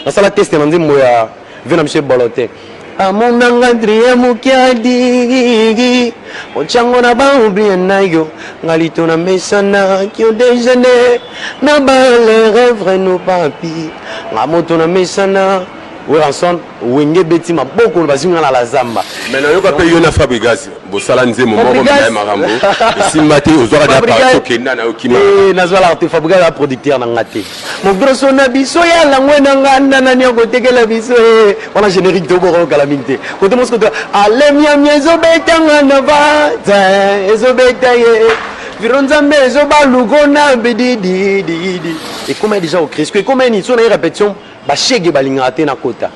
Nasala test na nzembo ya vie na biso ebolo te. Amonanga Adrien Mukiadi Ochango na ba oublie na yo Ngalito na mesana kio déjeuner Na ba les rêves nous papi Nga moto na mesana Werrason Wenge beti maboko bazwi nga na la zamba. Mais nayoka pe yo na Fabrigas bosala nzembo moko mais makambo esimba te, ozwaka deja parti okenda na yo kima. Eh, nazwalaka te, Fabrigas aza producteur na nga te. Mogroso na biso ya langwe na nga nda nani akotekela biso eh. Wana générique to boko kala mingi te. Kote mosiko to alemiamia ezobeta nga na vata ezobeta ye. Viro nzambe ezobaluko na bididididi. Ekoma déjà au Christ. Ekoma nini so na ye répétition ba shege balingaka te nakota.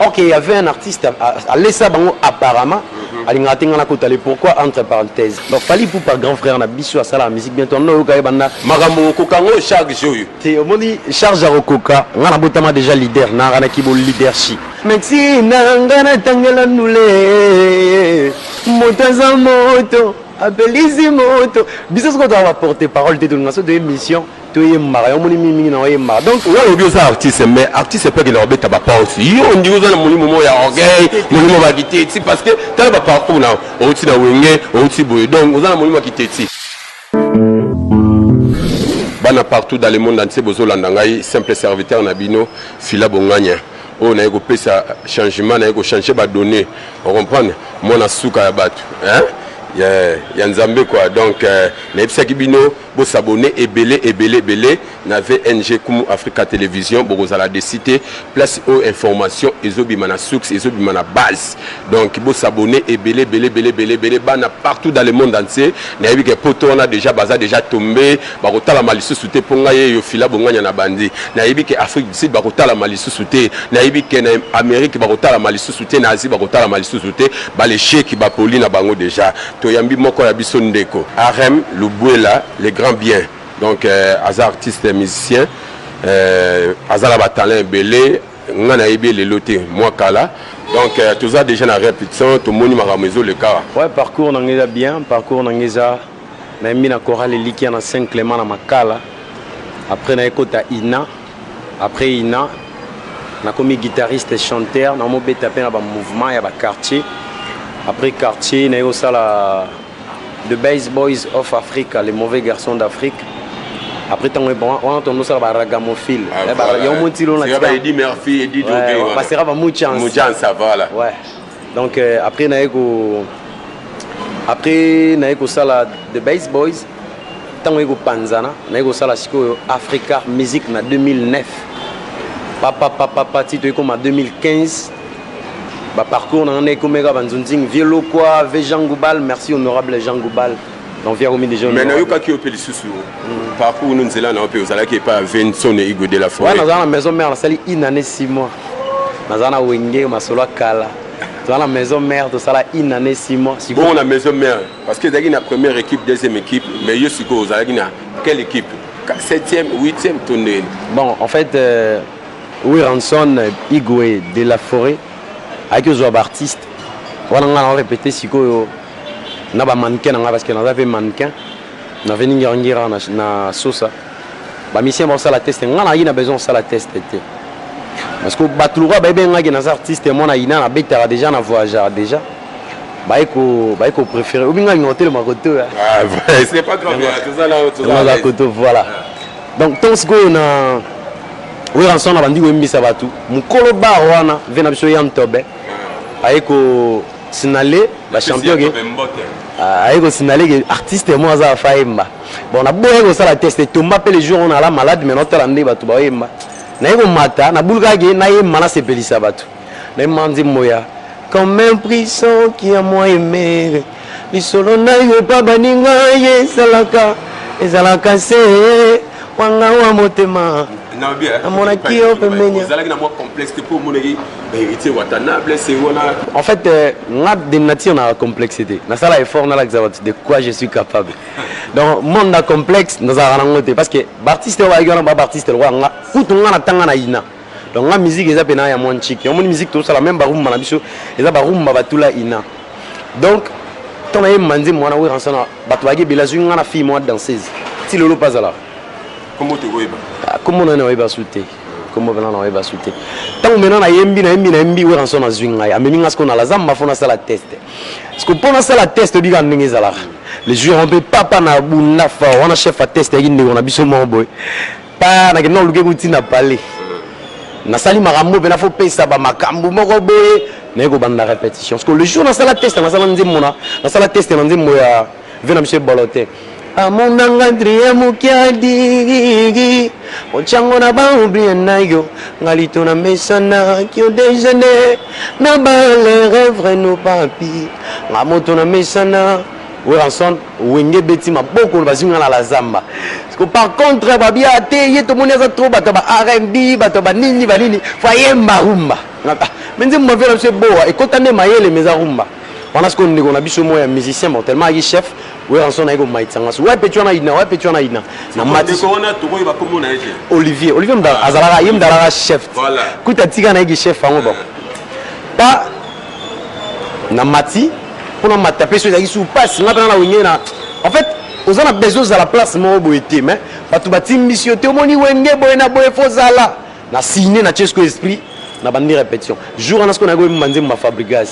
Ok, il y avait un artiste alesa bango apparemment alingaka te nga nakota le pourquoi entre parenthèses. Donc Fally Ipupa grand frère na biso asala musique bientôt no yoka ye banda makambo okoka ngo charge oyo te omoni charge ya kokoka nga nabotama déjà leader nakanaki bo leadership. Merci na nga natangela ndule moto aza moto apelisi moto biso sikoyo toza ba porte parole te tolinga so toye mission toyembaka yango moni mingi mingi na oyembaka donc oyo alobi oza artiste mais artiste mpe akenda kobeta baporte yo ondimi oza na molimo moko ya orgueil molimo bakiteti parce que tala baparcours na outi na wenge outi boye donc oza na molimo ya kiteti. Bana partout dans le monde entier bozolanda ngai simple serviteur na bino Fila Bonganya oyo naye kopesa changement naye kochanger ba données ocomprendre mwana suka ya bato hein? Ya, ya nzambe quoi donc nayebisaki bino Bo s'abonner ebele ebele ebele na VNG Kumu Africa Television bokozala deçu te place oyo information ezo bima na source ezo bima na base donc bo s'abonner ebele ebele ebele ebele ebele bana partout dans le monde entier nayebi ke poto wana dejà baza dejà tombe bakotalama lisusu te po ngai yeyo Fila Bonganya na bandi nayebi ke Afrique du Sud bakotalama lisusu te nayebi ke na Amerique bakotalama lisusu te na Asie bakotalama lisusu te ba l'echec ba poli na bango dejà Toyambi moko ya biso ndeko Arem Lubuela le grand bien donc aza artiste musicien aza na ba talent ebele nga nayebi ye lelo te mwa kala donc toza dejà na repetition tomoni makambo ezo leka. Ouais parcours na nga eza bien parcours na nga eza nayembi na chorale elikia na saint Clement na makala après naye kota ina après ina nakomi guitariste chanteur namobeta mpe na ba mouvement ya ba quartier après quartier naye kosala The Base Boys of Africa, les mauvais garçons d'Afrique. Après ntango wana tondosala ba ragamophile yango motilo na Eddie Murphy, Eddie Joe, basera ba Muchance Muchance voilà. Ouais. Donc après naye ko après naye kosala The Base Boys ntango ye kopanzana naye kosala sikoyo Africa Music na 2009 papapapapa ti toye koma 2015 ba parcours na nga nde ekomeka banzunzing vieux Lokwa vieux Jean Goubal merci honorable Jean Goubal donc vieux akomi déjà mais nayokaki yo mpe lisusu parcours no nzela na yo mpe ozalaki epai ya Vincent Igwe de la Forêt. Ouais, nazala na maison mère nasali une année 6 mois nazala na wenge masolo ya kala tozala na maison mère tosala une année 6 mois. Bongo na maison mère parce que ezalaki na première équipe deuxième équipe mais yo sikoyo ozalaki na quelle équipe 7e 8e to ndeni? Bon en fait Werrason Igwe de la Forêt ayaki kozwa ba artiste wana nga na répété sikoyo na ba mannequin na nga parce que naza pe mannequin na veni ngira ngira na, na sosa ba musicien baosala test nga nayaki na besoin osala test te parce que bato lokola bayebi ngaki naza artiste mwana ina nabetaka déjà na voyageaka déjà baye ko baye ko préférer obi nga linga otelema koto ah vrai c'est pas grave tozala koto voilà. Donc ntango sikoyo na Werrason abandi koyembisa bato mokolo bar wana ve na biso ya Ntobe aye ko signaler ba champion ke aye ko signaler ke artiste mo aza afa yemba bon naboyaki kosala test etomba mpe le jour on ala malade mais naotala nde bato baoyemba naye komata nabulukaki nayemba nasepelisa bato nayemba nzembo ya comme un prison qui a moi aimé lisolo na yo epa baninga ye ezalaka ezalaka se wanga wa motema namonaki yo pembeni. Ozalaki na mwa complexe te mpo omonaki bahéritier Watanabe se wana? En fait nga de nature na complexe te, nasala effort nalakisa bato de quoi je suis capable. Donc monde na complexe nazalaka nango te parce que baartiste oyo bayaki wana ba baartiste lokola nga kutu nga natanga na ina. Donc nga musique eza pena ya mwa nchiki omoni musique tosala même barumba na biso eza barumba batula ina. Donc ntango nayemba nzembo wana Werrason bato bayaki ebele azwi nga na fille mwa danseuse ti lelo mpe azalaka kombo tokoyeba kombo na ye nakoyeba su te. Kombo mpena naoyeba su te. Ntango mena nayembi, nayembi, nayembi, Werrason azwi ngai, amemi ngai sikoyo na la zamba fo nasala test. Siko mpo nasala test, oyebi kaka ndenge ezalaka. Le jour mpe papa na bunda fort wana, chef ya test ayaki, ndeko na biso moko boye, pa nakenda koluka ekuti na palais, nasali makambo mpena fo pesa bamakambo moko boye, naye kobanda répétition. Parce que le jour nasala test, nasala nzembo na nasala test na nzembo ya ve na biso ebolo te, amonanga Adrien Mukiadi otyango na baoublie na yo ngalito na mesana kio déjeuner na bale rêve no papi nga moto na mesana. Werrason, Wenge ebeti maboko, bazwi nga na la zamba. Parce que par contre babia te, ye tomoni aza trop bato ya ba R&B, bato ya banini banini, fo ayemba rumba. Me nzembo mavie na biso ebowa ekota nde mayele, me eza rumba wana. Sikoyo ndeko na biso moko ya musicien, bon, tellement ayaki chef Werrason, aye komaitisa nga so, wape ti wana ina, wape ti wana ina na mati. Ndeko wana tokoyeba kombo na ye te? Olivier, Olivier Mdala azalaka, ye Mdalaka chef. Kuta tika nayeki chef yango, bon, pa na mati mpona mata mpe so ezalaki su pasi nga mpena na Wenge na, en fait oza na besoin ozala place moko boye te, mais bato batimbisi yo te, omoni Wenge boye na boye, fo ozala na signe na tie siko esprit na bandi répétition. Jour wana siko nayebi oyemba nzembo ya Fabrigas,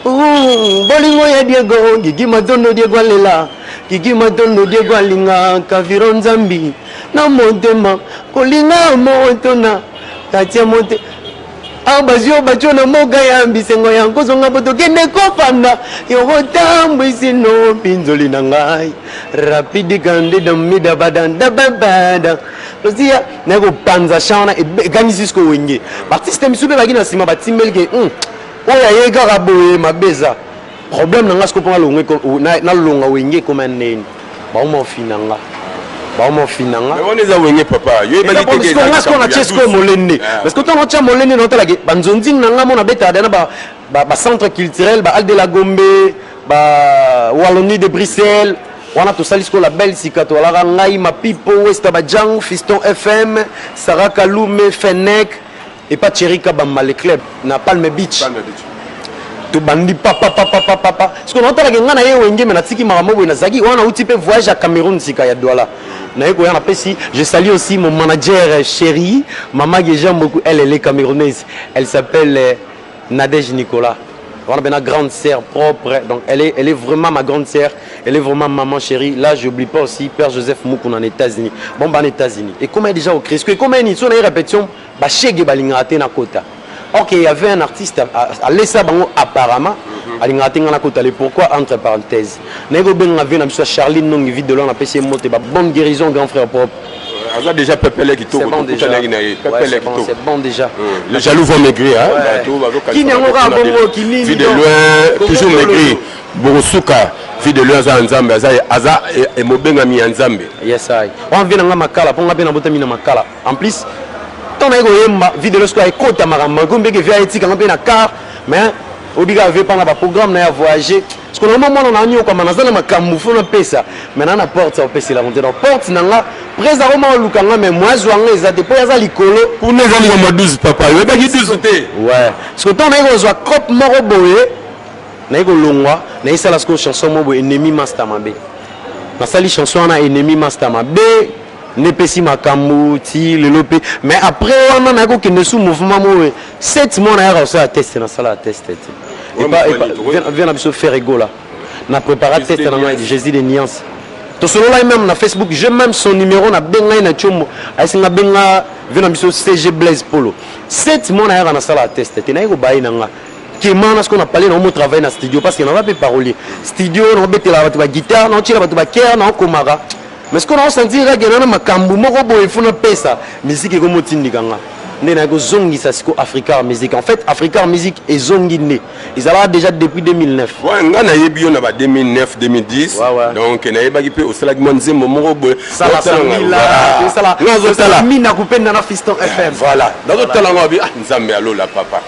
bolingo ya Diego Gigi Matondo, Diego alela Gigi Matondo, Diego alinga Kaviro Nzambi na motema, kolinga moto na kati ya mote awa, bazwi oyo batio na mboka ya bisengo ya kozonga po tokende kofanda yokotambwisi no mpinzoli na ngai rapide kandida mida badandababada losia. Naye kopanza champ wana, egangisi siko Wenge. Baartiste misusu mpe baki na nsima, batimbeli ke oyo aye kaka boye mabe, eza problème na nga siko mpo nalonga Wenge ekoma ndeni, baoma ofina nga, baoma ofina nga. Wana eza Wenge, papa, yo oyebaki te ke nga sikoyo natie sikoyo molende, parce que ntango otya molende na otalaki banzonzing na nga mo nabetaka na bacentre culturel, ba de la Gombe, ba Wallonie de Bruxelles wana. Tosali sikoyo la belle sika, toalaka ngai Mapipo, Westa Bajang, Fiston FM, Sara Kalume, Fenek epa Cherika Bamba, le club na Palme Beach. Palme Beach. Tobandi papapapapapa. Sikoyo naotalaki ngai na ye Wenge, me natiki makambo boye, nazalaki wana, nauti mpe voyage ya Cameroun sika ya Douala, naye koya, napesi. Je salue aussi mon manager chéri, mama que j'aime beaucoup, elle, elle est camerounaise, elle s'appelle Nadège Nicolas wana bena, grande sœur propre, donc elle est vraiment ma grande sœur, elle est vraiment maman chérie. Là, j'oublie pas aussi père Joseph Mukuna en États-Unis. Bon, bah, en États-Unis et comment déjà au Christ et comment ni so na répétition, bashege balingaka te na kota. Ok, il y avait un artiste alesa bango apparemment alingaka te nga na kota. Le pourquoi, entre parenthèses, naye kobenga vie na biso ya Charline Nongi Vide de loin, napesi ye mote ba bonne guérison, grand frère propre. Aza déjà pepele kitoko. C'est bon déjà. Tokutanaki na ye. Ouais, pepele c'est bon, kitoko. C'est bon déjà. Les jaloux vont maigrir, hein. Ouais. Bato bazokanisa Kini yango kaka bakotuna bongo, kinini Vie de donc. loin, Congo toujours Bololo. maigri. Bokosuka, vie de loin aza ya Nzambe, aza mobengami ya Nzambe. Yes, ai wana vie na nga makala mpo nga mpe nabotami na makala. En plus, ntango naye koyemba vie de loin, ekota makambo ekomi mbeke vie ayetikanga mpe na car, mais obika ave mpana baprogramme na ya voyager, parce que normalement mwana na anyokama, naza na makambo fo napesa, mais na porte opesela te. Donc porte na nga prese akoma oluka nga, mais mwa azwa nga eza te mpo aza likolo. Kuna eza likambo ya 12, papa, oyebaki 12 te. Ouais, parce que ntango naye kozwa cope moko boye, naye kolongwa, nayesala sikoyo chanson moko boye, Ennemi Master Mabe. Nasali chanson wana, Ennemi Master Mabe, nepesi makambo ti lelo mpe. Mais après wana naye kokende su mouvement moko boye, 7 mois nayaka kosala test, nasala test te. Viens na biso Ferre Gola na prépara test na ngai, Jésus de nuance. Tosololaki même na Facebook, j'ai même son numéro, nabengai na tiombo, ayesi nga, benga vie na biso CG Blaise Polo. 7 mois nayaka nasala test te, naye kobaye na nga kema na sikoyo na pale na omo travaille na studio, parce que naza mpe parolier studio, naobetelaka bato baguitare, naotiela bato bakere, naokomaka. Mais sikoyo naosentir kaka na makambo moko boye fo napesa musique, ekomotindika nga nde naye kozongisa sikoyo Africar Music. En fait, Africar Music ezongi nde ezalaka déjà depuis 2009. Ouais, nga nayebi yo na ba 2009, 2010. Donc nayebaki mpe osalaki mwa nzembo moko boye. Sala Sambila. Nga azotala Mina Kupenda na Fiston FM. Voilà, nazotala ngo abi, ah, Nzambe alola, papa,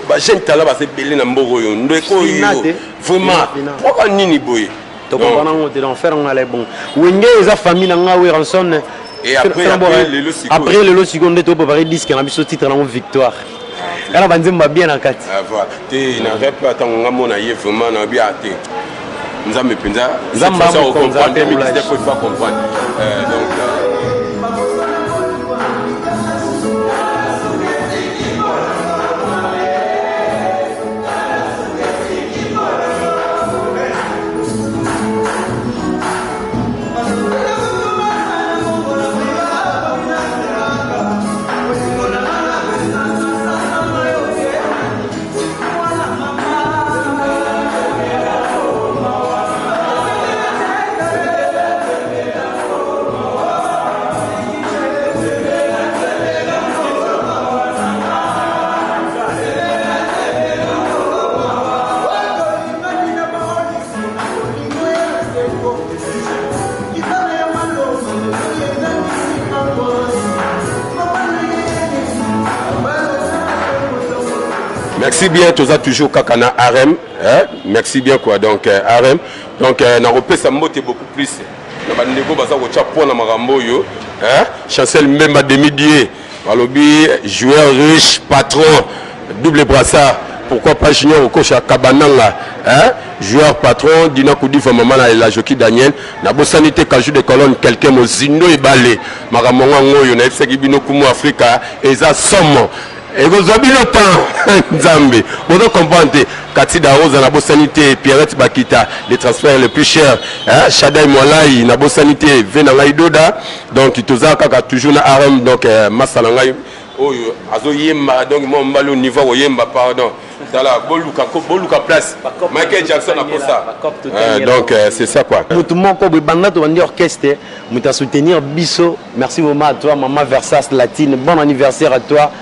bajeune tala baza ebele na mboka oyo, ndeko Fina oyo te. vraiment Fina, fina. mpoka nini boye? Tokomprendre yango te. Donc frère nga le bon, Wenge eza famille na nga, Werrason. Et après lelo sikoyo? Après lelo sikoyo nde topréparé disque na biso, titre nango Victoire, yana banzembo babien na kati. Ah, voilà te, na rep ntango nga mona ye vraiment na bi te, Nzambe mpenza. Nzambe amokonzi comprendre. ape roulage. 2019, faut pas comprendre. Donc Merci bien, toza toujours kaka na RM, hein? Merci bien quoi. Donc RM, donc nakopesa mbote beaucoup plus na bandeko baza kotya mpo na makambo oyo, hein? Chancel Mbemba demi-dieu, balobi joueur riche, patron, double brassard. Pourquoi pas Junior Okosha Kabananga, hein? Joueur patron, Dina Koudifa, maman na Ela Joki Daniel, nabosani te Kaju de Colonne, quelqu'un mozindo ebale, makambo yango oyo nayebisaki bino kumu Afrika eza somo. Ekozwa bino temps, Nzambe bozo comprendre te. Kati Daroza, nabosani te Pierrette Bakita, le transfert le plus cher, hein? Shadai Mwalai, nabosani te ve na ngai Doda. Donc toza kaka toujours na RM. Donc masa na ngai oyo azoyemba, donc mwa mobali au niveau akoyemba, pardon, tala boluka boluka place Michael Jackson akosa. Donc c'est ça quoi. Motu moko boye banda tobandi orchestre, moto asoutenir biso. Merci vraiment à toi, mama Versas Latine, bon anniversaire à toi.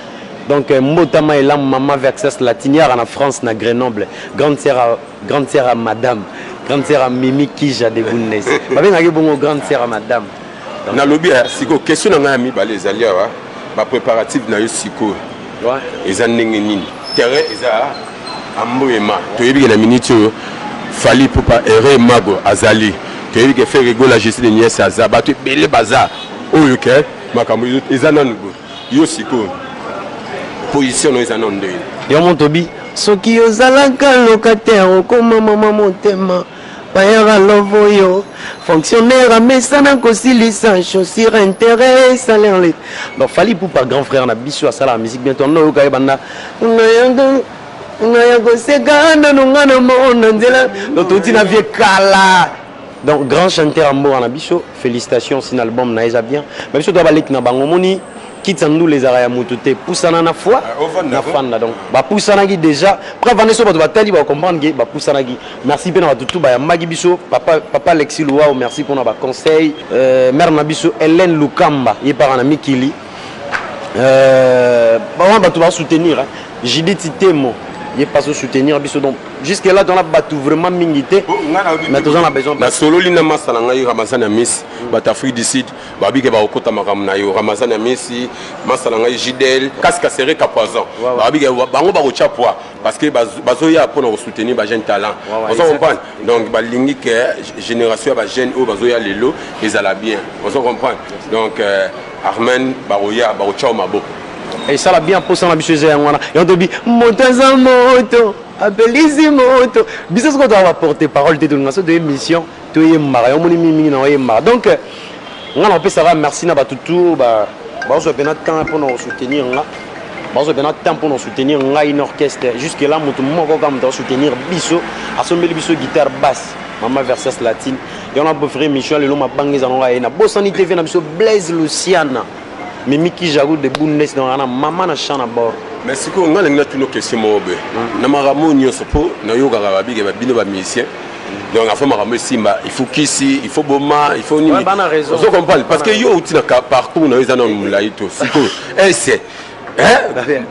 Donc mbotama elamu, mama Versas Latine, yaka na France, na Grenoble, grande sœur à, grande sœur à madame, grande sœur à Mimi Kija de Bundes, babengaki bongo, grande sœur à madame. Nalobi ya sikoyo, question na ngai ya mibale ezali awa: bapréparatif na yo sikoyo eza ndenge nini? Terrain eza amboyema, toyebi ke na minute oyo Fally Ipupa ere mago azali, toyebi ke Ferre Gola, Jésus de Nies aza, bato ebele baza oyo ke makambo eza nanu boye. Yo sikoyo position no eza nanu ndenge? Yo motobi, soki ozalaka locataire, okoma mama motema bayaka lovo oyo fonctionnaire amesana kosilisa chaussure, intérêt, salaire le. Donc Fally Ipupa, grand frère na biso, asalaka musique bientôt ndo oyoka ye banda ngaya koseka nano nga na mona nzela. Donc touti na vie kala. Donc grand chanteur ya mboka na biso, félicitations. Si na album na eza bien, mais biso toya baleki na bango. Omoni kiti ya ndula ezalaka ya motu te, pusana na foi na fanda. Donc bapusanaki déjà preuve ane so bato batali bacomprendre ke bapusanaki. Merci mpe na bato tu bayambaki biso. Papa, papa Alexis Luau, merci mpona baconseil. Mare na biso Hélène Lukamba, ye paka na mikili, wana bato basoutenir Judith Temo, ye pas soutenir biso. Donc jusque là tona bato vraiment mingi te, mais toza na besoin. Nasololi na masa na ngai Ramazan ya Miss, bato Afrique du Sud babike bakokota makambo na yo. Ramazan ya Misi, masa na ngai Jidel Kasika Sereka Poison, babike bango bakotya poids parce que bazoya mpona kosoutenir bajeune talent, ozo comprendre? Donc balingi ke génération ya bajeune oyo bazoya lelo ezala bien, ozo comprendre? Donc Armen bakoya bakotya yo maboko. Esala bien. Mposa na biso eza yango wana. Yango tobi moto aza moto apelisi moto. Biso soko toka baporte parole te, tolinga so toye mission, toyembaka. Yango moni mingimingi na oyembaka. Donc nga na kopesaka merci na bato tu bazwa mpena temps mpona kosoutenir nga, bazwa mpena temps mpona kosoutenir ngai na orchestre. Jusque là moto moko kaka moto asoutenir biso, asombeli biso guitare basse, mama Versas Latine. Yango na préféré mission lelo mabanga eza nango aye. Nabosani TV na biso Blaise Luciana Mimiki Jarou de Bundes, donc ana mama na champ na bord. Mais sikoyo ngai nalingi natuna question moko boye na makambo oyo nyonso, mpo nayokaka babike babino bamusicien, donc afo makambo esimba, il faut kisi, il faut boma, il faut nini, ozo comprendre? Parce que yo outi na parcours na yo eza nano molai. To sikoyo ese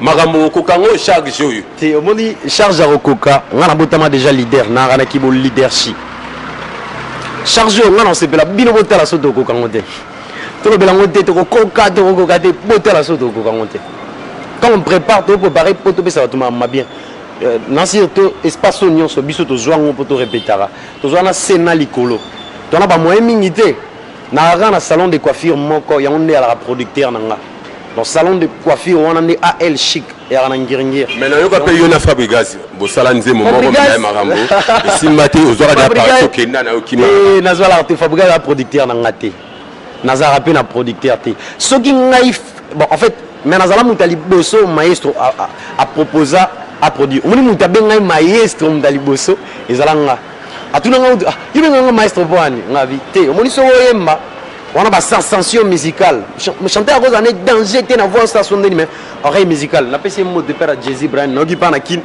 makambo okoka ngo charge oyo? Te, omoni charge ya kokoka, ngai nabotama déjà leader, nakanaki bo leadership. Charge oyo ngai nasepela bino botala so tokoka ngo te, tolobela yango te, tokokoka, tokokoka te, botala so tokokoka yango te. Quand on prépare, toprépare mpo topesa bato makambo bien. Nasir to espace oyo nyonso biso tozwa yango mpo torepetaka, tozwa na se na likolo, tona bamoyen mingi te. Nakaka na salon de coiffure moko, yango nde alaka producteur na nga. Donc salon de coiffure wana nde Al Chic, eyaka na Ngiringiri. Mais nayoka mpe yo na Fabrigas bosala nzembo moko ya makambo esimba te, ozwaka da parti, okenda na yo kima. Nazwalaka te. Fabrigas aza producteur na nga te, nazalaka mpe na producteur te. Soki ngai, bon, en fait, mais nazala moto ya liboso maestro aproposa aproduire. Omoni moto abengai maestro, moto ya liboso ezala nga. Atuna nga: "Yo benganga maestro mpo ani?" Nga bi te. Omoni soki oyemba wana basensation musicale, chanteur akozala ne danger te na voix station ndeni, mais oreille musicale napesi ye moto père ya Jésus Brian, nayoki mpa na Kine.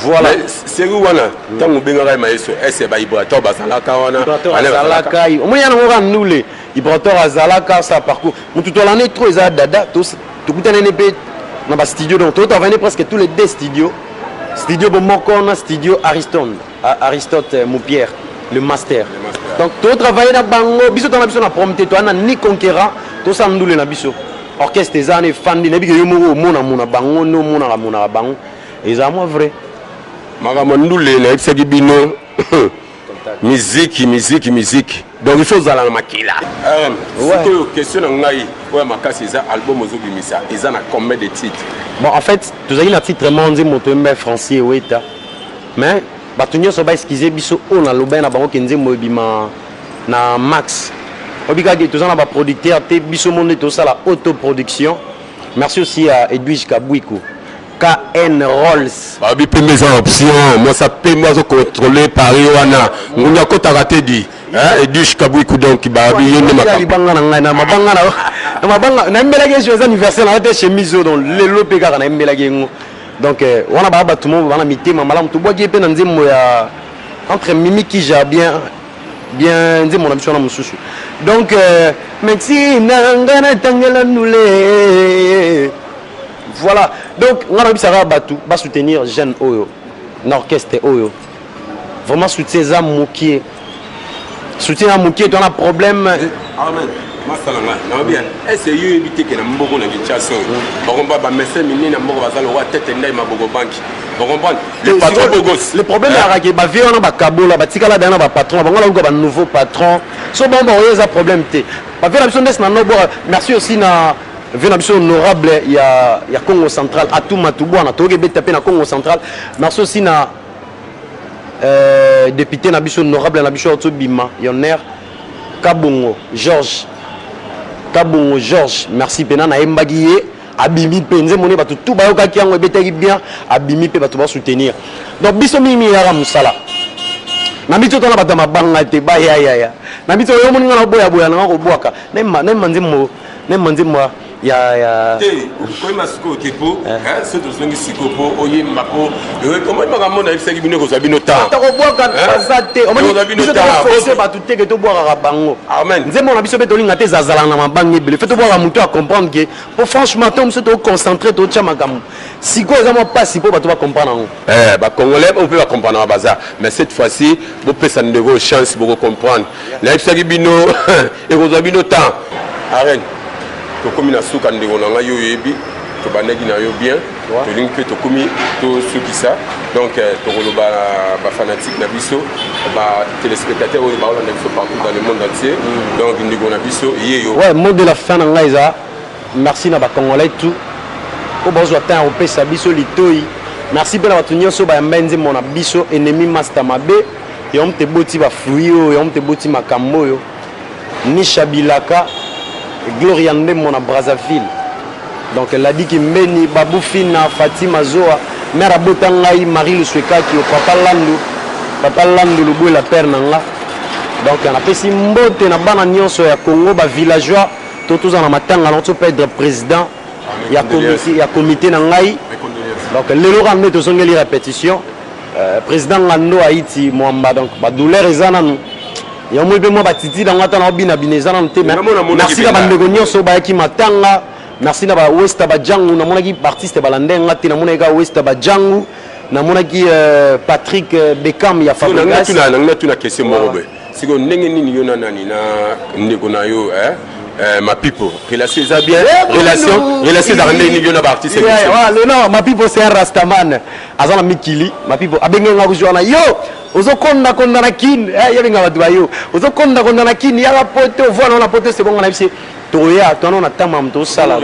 Voilà. Seri wana, ntango obengaka ye maestro, ese bavibrator bazalaka wana? Azalaka. Omoni yana moko ndule vibrator azalaka sa parcours. Motu tolande trop eza dada, tokutanani mpe na bastudio. Donc totravaille presque tous les deux studios, studio bomoko na studio Ariston, Aristote Moupière, le master. Donc totravaille na bango. Biso tona biso na prom te, toa na ni conquérant, tosala ndule na biso. Orchestre eza wana efandi, nayebi ke yo moko omonamona bango nde omonaka monaka bango. Eza mwa vrai. Makambo ndule nayebisaki bino, miziki, miziki, miziki, donc il faut ozala na makila. Sikoyo question na ngai oyo makasi eza: album ozobimisa eza na combien de titres? Bon, en fait, tozalaki na titre moko, nzembo toyemba Francis Eweta, mais bato nyonso baexcuse biso oyo nalobai na bango ke nzembo ebima na max. Oyebi kaka toza na baproducteur te, biso mo nde tosala autoproduction. Merci aussi à Edwige Kabwiku, KN Rolls. Babi pembe eza option, mwasa pembe azocontrôle Paris wana, ngungi akotaka te di Edwige Kabwiku. Donc babi ye nde makambo. Libanga na ngai na mabanga na mabanga, nayembelaki ye joyeux anniversaire na te, chemise oyo. Donc lelo mpe kaka nayembelaki yango. Donc wana baa bato mo bana mitema malamu. Tobwaki ye mpe na nzembo ya entre Mimi Kija, bien bien, nzembo na biso wana mosusu. Donc merci na nga natangela ndule. Voilà, donc nga nayebisaka bato basoutenir jeune oyo na orchestre oyo. Vraiment, soutien eza mokie, soutien ya mokie, to na problème. Amen. Masala ngai nayebi ese yo oyebi te ke na mboko na Kinshasa oyo bakomba bamese minene ya mboko baza lokwa tete ndai maboko banki, bocomprendre le patron bogos. Le problème ezalaka ke bavie wana bakabola, batikala daya na bapatron bango, naluka banouveau patron. So bango baoyo eza problème te, bavie na biso ndesi na nobwaka. Merci aussi na vie na biso honorable ya Congo Central, Atuma Tubwana, toyoki ebeta mpe na Congo Central. Merci aussi na député na biso, honorable na biso tobima yoner Kabongo Georges, Kabongo Georges, merci mpena. Nayembaki ye, abimi mpe nzembo nde bato tu bayokaki yango, ebetaki bien, abimi mpe bato basoutenir. Donc biso mingi yaka mosala na biso, tona bato ya mabanga te, bayayaya na biso. Oyo moninga na boyaboya nanga kobwaka, nayemba nzembo, nayemba nzembo ya Te, koyemba sikoyo te, po so tozongi sikoyo mpo oyemba, po omoni makambo nayebisaki bino, ekozwa bino temps. Kobwaka baza te, biso toforce bato te ke tobwakaka bango. Amen. Nzembo na biso mpe tolinga te ezazala na mabanga ebele, fe tobwaka moto acomprendre ke po franchement to biso toconcentre, totya makambo sikoyo eza mwa mpasi mpo bato bacomprendre yango. Bacongolais oyo mpe bacomprendre baza, mais cette fois-ci bopesa ndeko chance, bokocomprendre. Nayebisaki bino, ekozwa bino temps. Arène, tokomi na suka. Ndeko na ngai, yo oyebi tobandaki na yo bien, tolingi mpe tokomi tosukisa. Donc tokoloba bafanatique na biso, batéléspectateur oyo baolanda biso partout dans le monde entier. Donc ndeko na biso ye yo. Ouais, mot de la fin na ngai eza merci na bacongolais tout oyo bazwa temps ya kopesa biso litoi. Merci mpe na bato nyonso bayamba nzembo na biso Ennemi Master Mabe, yango moto eboti bafruit oyo, yango moto eboti makambo oyo. Nisha Bilaka, Gloria Ndembo na Brazzaville, donc Ladiki Mbeni, Babu Fina, Fatima Zoa, mare abota ngai Marie Luswekaki, papa Landu, papa Landu Lubwela, père na nga. Donc napesi mbote na bana nyonso ya Congo, bavillageois to toza na matanga na toperdre président ya comité na ngai. Donc lelo kaka nde tozongeli répétition, président Ngando Haiti Mwamba. Donc badouleur eza nanu yango mpe mwa batiti nango, ata na obina-bina eza nanu te. Merci na bandeko nyonso bayaki matanga. Merci na bawesta bajangu, namonaki baartiste balande nga te, namonaki kaka Westa Bajangu, namonaki Patrick Bekam ya Fabregas. Nangi natuna question moko boye: sikoyo ndenge nini yo na nani, na ndeko na yo Mapipo, relation eza bien? Relation ezalaka ndenge nini yo na baartiste? Non, Mapipo c'est un rastaman, aza na mikili. Mapipo abenge nga kozwa wana: yo ozokondakonda na Kine, yebenga bato bayo ozokondakonda na Kine, yaka poto, voilà wana poto sebonga na biso, tokoya towana na ntango mamu tosala.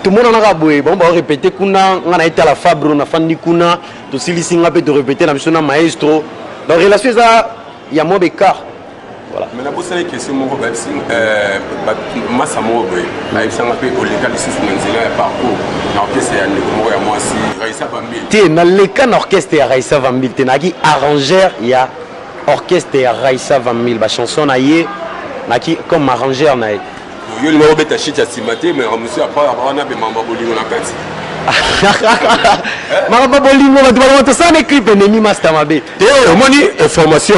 Tomonanaka boye, bango baorépété kuna, nga na etala Fabro, nafandi kuna, tosilisi nga mpe torépété na biso na maestro. Donc relation eza ya mwa bécart. Voilà. Mais nabosani question moko. Bayebisi masa moko boye, bayebisanga mpe oleka lisusu na nzela ya parcours na orchestre ya ndeko moko ya mwasi, Raisa Vambil. Te, naleka na orchestre ya Raisa Vambil te, nayaki arrangeur ya orchestre ya Raisa Vambil, bachanson na ye, nayaki comme arrangeur na ye. Yo olinga obeta shit ya nsima te, mais mosu apart wana mpe mambo ya bolingo na kati. Makambo bolingo, bato balongo, tosala ne clip ennemi master mabe. Te, omoni information,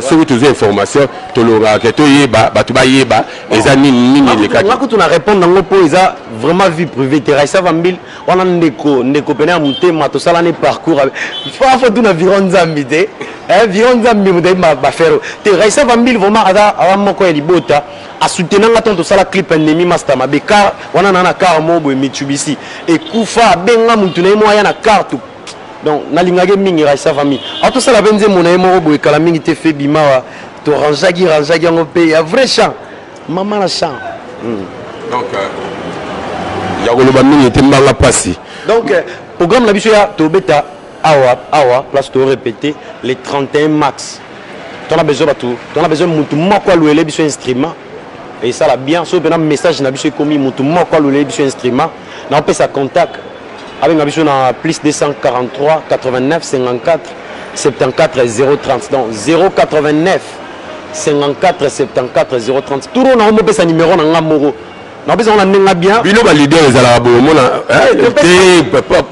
soki tozwi information, tolongaka ke toyeba, bato bayeba eza nini nini elekaki. Nga kutu na répondre yango mpo eza vraiment vie privée te. Raisa Vambile wana ndeko pene ya motema, tosala ne parcours fo tuna Viron Nzambi te, Viron Nzambi moto ayebi bafere te. Raisa Vambile vraiment aza moko ya libota, asoutenanga ntango tosala clip ennemi master mabe. Car wana na car moko boye Mitsubishi ekufa, abenga mutu na ye moko aya na car. Donc nalingaki mingi Raisa Famille. Atosala mpe nzembo na ye moko boye kala mingi te, fe bimawa, torangeaki rangeaki yango mpe ya vrai chant, mama na chant. Donc ya koloba mingi te, mbanga mpasi. Donc programme na biso ya tobeta awa awa place torépété le 31 mars. Tona besoin bato, tona besoin mutu moko alwele biso instrument, esala bien. Soki mpena message na biso ekomi, mutu moko alwele biso instrument, naopesa contact, abenga biso na plus 243 89 54 74 030, donc 089 54 74 030. Turo na omopesa numéro na nga moko, napesa ngo na ndenge bien. Bino baleader ezalaka boye, omona te,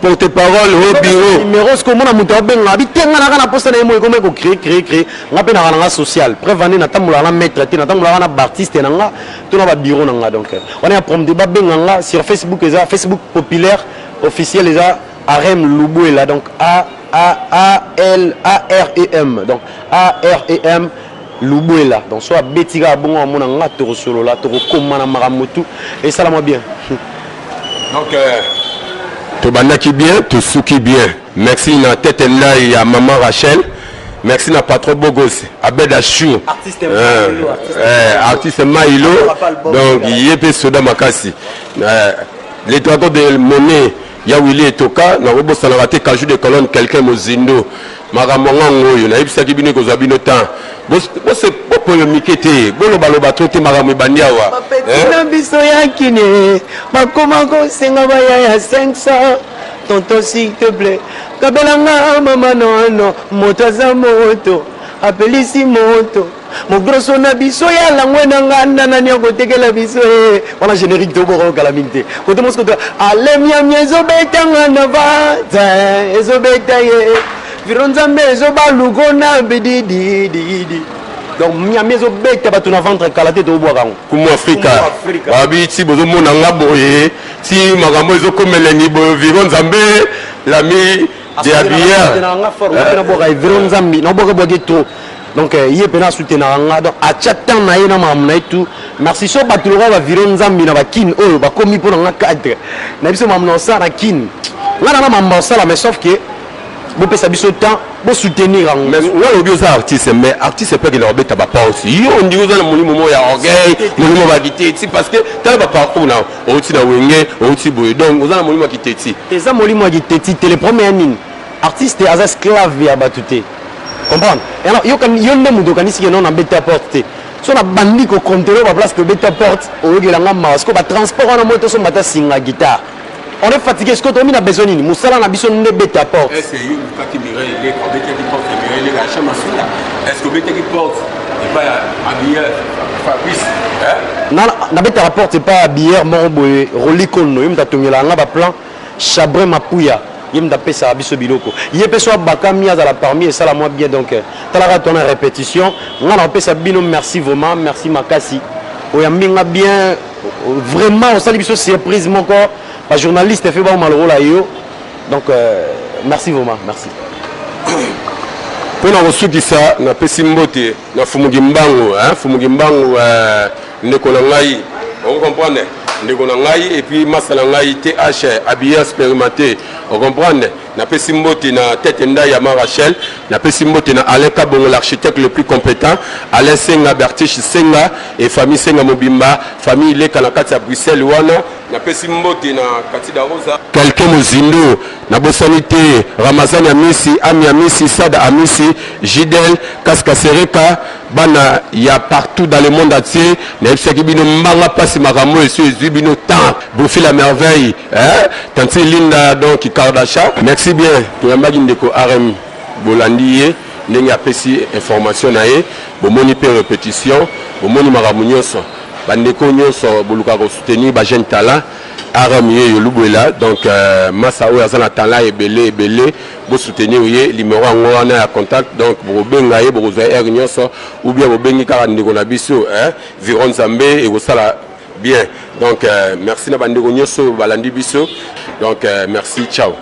porte parole au bureau. Numéro soki omona moto abenga bitenga naka na posa na ye moko, ekoma ekocrée crée crée. Nga mpe naka nanga social preuve ande, natambolaka na maître te, natambolaka na baartiste na nga to na babureau na nga. Donc wana ya promde, babenga nga sur Facebook, eza Facebook populaire officiel, eza Arem Lubuela, donc A A A L A R E M, donc A R E M Lubuela. Donc so abeti kaka bongo, amona nga, tokosolola, tokokoma na makambo tu esalama bien. Donc tobandaki bien, tosuki bien. Merci na tete ndai ya mama Rachel, merci na patron Bogos Abed Achou. Artiste. Artiste Mailo, donc ye mpe soda makasi, le dragon de monnaie ya Willi Etoka. Nakobosanaka te Kaju de Colonne, quelqu'un mozindo. Makambo ngango oyo nayebisaki bino ekozwa bino temps, bopolémique te, bolobaloba to te, makambo ebandi awa. Bapeti na biso ya kine bakoma kosenga baya ya 500. Tonton, s'il te plaît, kabelanga mama. Nono, moto aza moto, apelisi moto mogroso na biso ya langwe na nganda, nani akotekela biso e wana? Générique toboka okala mingi te. Kote mosuku to alemiami ezobetanga na vata, ezobeta ye viro Nzambe, ezobaluko na bididididi. Donc miami ezobeta bato na ventre, kala te tobwaka yango. Kumu Afrika babi ti bozomona nga boye, ti makambo ezokomelengi boye, viro Nzambe lami de habilleur. Nabwaka viro Nzambi, nabwaka bwaki trop. Donc ye mpena asoutenaka nga, donc atya temps na ye na makambo na ye tout. Merci. So bato lokola baviro Nzambi na bakine oyo bakomi mpo na nga cadre na biso, makambo na osala na kine, nga na makambo osala, mais sauf que bopesa biso temps, bosoutenir yango. Mais nga lobi oza artiste, mais artiste mpe akenda kobeta baporte. Yo ondimi oza na molimo moko ya orgueil, molimo bakiteti, parce que tala baparcours na outi na Wenge, outi boye, donc oza na molimo ya kiteti. Eza molimo ya kiteti te. Le problème ya nini? Artiste aza esclave ya bato te, comprendre? Alors yo nde moto okanisi ke non, nabeta porte te. So nabandi kocontrole baplace tobeta porte, oyokelanga mawa. Siko batransport wana moi tosomba ta singa guitare, on est fatigué. Sikoyo tokomi na besoin nini? Mosala na biso nde beta porte. Est ce que yo olukaki Mireille Eleka, obetaki porte ya Mireille Eleka ya Chamasula? Est ce que obetaki porte epai ya habilleur Fabrice? Nabetaka porte epai ya habilleur moko boye, Roli Kondo. Ye moto atongelaka nga baplan, Chabre Mapuya, ye moto apesaka biso biloko. Ye mpe so abakami, azala parmi, esala mwa bien. Donc talaka to na répétition, nga na opesa bino merci, vraiment merci makasi. Oyambi nga bien, vraiment osali biso surprise moko. Bajournaliste fe baoma lokola yo. Donc merci, vraiment merci. Mpona kosukisa, napesi mbote na Fumuki Mbangu, Fumuki Mbangu, ndeko na ngai, ocomprendre, ndeko na ngai, et puis masa na ngai th habillé expérimenté, ocomprendre. Napesi mbote na tete ndai ya ma Rachel, napesi mbote na Alain Kabongo, l'architecte le plus compétent, Alain Senga, Bertiche Senga et famille Senga mobimba, famille Leka na kati ya Bruxelles wana. Napesi mbote na Kati Darosa, quelqu'un mozindo. Nabosani te Ramazani Amisi, Ami Amisi, Sada Amisi, Jidel Kaskasereka, bana ya partout dans le monde entier. Nayebisaki bino mbanga mpasi, makambo esi ezwi bino temps. Bofi la merveille, hein? Tanti Linda, donc Kardasha, merci bien. Toyambaki ndeko Rm, bolandi ye ndenge apesi information na ye, bomoni mpe répétition, bomoni makambo nyonso. Bandeko nyonso bolukaka kosoutenir bajeune talent. RM Yeyo Lubwela donc euh, masa oyo aza na talent ebele ebele bo soutenir ye numéro yango wana ya contact donc bokobenga ye bokozwa ye heure nyonso ou bien bobengi kaka ndeko na biso hein, Viron Nzambe ekosala bien donc euh, merci na bandeko nyonso balandi biso donc euh, merci ciao.